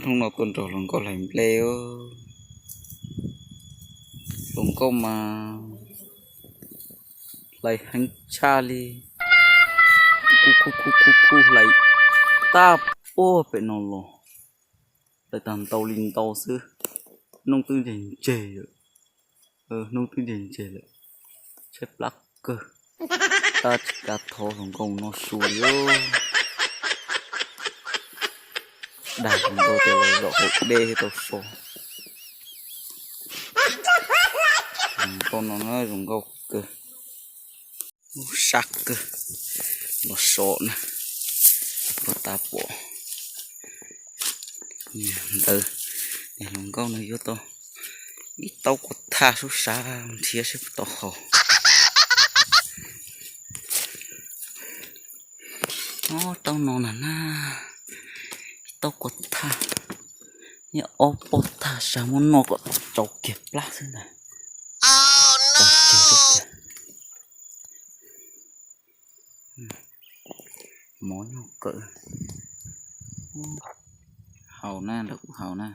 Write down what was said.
Hnub no tuaj nrog hluas nkauj hlais nplej. Hluas nkauj mas hlais heev tshaj li, kuj kuj kuj kuj hlais tag puag pem no los, hlais tag ntau li ntau xwb. Hnub twb ntseg ntseg lawm, hnub twb ntseg ntseg lawm, tshaib plab kawg. Tab tsis kav thov hluas nkauj noj su li. Dag hluas nkauj tias los zaum hauv dej thiaj tau so. Hluas nkauj no na zoo nkauj kawg, sab kawg. Los so na, puag ta pom ntawd, hluas nkauj no yuav tau ib taub kua thaj sub sav nrhiav seb puas tau haus. Ob taub no na na, ib taub kua thaj, nyob ob poj thaj sav muab noj kom tsau kiag plab xwb ntag. Mov nyuag kawm, haus na, lawv kuj haus na.